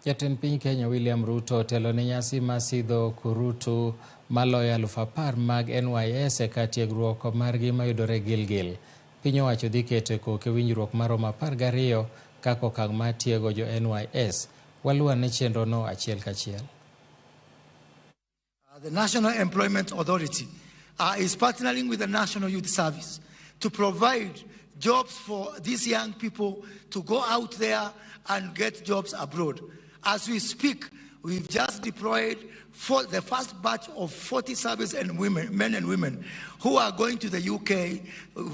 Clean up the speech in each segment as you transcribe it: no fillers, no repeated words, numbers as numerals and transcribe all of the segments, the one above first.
Jatend piny Kenya William Ruto otelo ne nyasi mar sidho kurutu maloyo 10,000 mag NYS e kar tiegruok margi mayudore Gilgil. Piny owacho dhi keto e koke winjruok maromo 12 kaka okang' mar tiego jo NYS. Waluwane chenrono achiel kachiel. The National Employment Authority is partnering with the National Youth Service to provide jobs for these young people to go out there and get jobs abroad. As we speak, we've just deployed for the first batch of 40 service and women, men and women who are going to the UK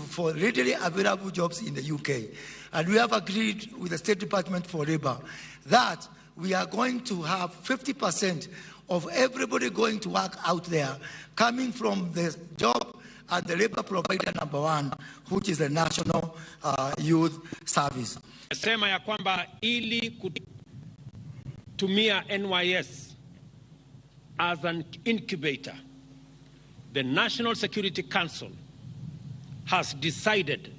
for readily available jobs in the UK. And we have agreed with the State Department for Labor that we are going to have 50% of everybody going to work out there coming from the job and the labor provider number one, which is the National Youth Service. Sema ya kwamba ili kutumia NYS as an incubator, the National Security Council has decided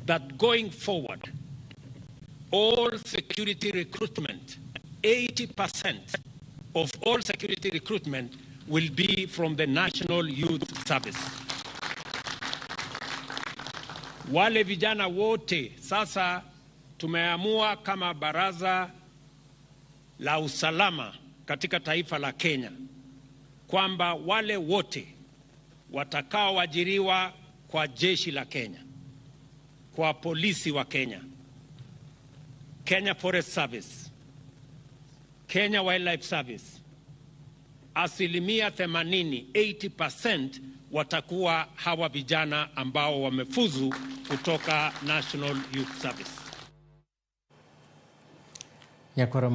that going forward, all security recruitment, 80% of all security recruitment will be from the National Youth Service. Wale vijana wote sasa tumeamua kama baraza la usalama katika taifa la Kenya kwamba wale wote watakaoajiriwa kwa jeshi la Kenya, kwa polisi wa Kenya, Kenya Forest Service, Kenya Wildlife Service, 80%, 80% watakuwa hawa vijana ambao wamefuzu kutoka National Youth Service. Nyakwara.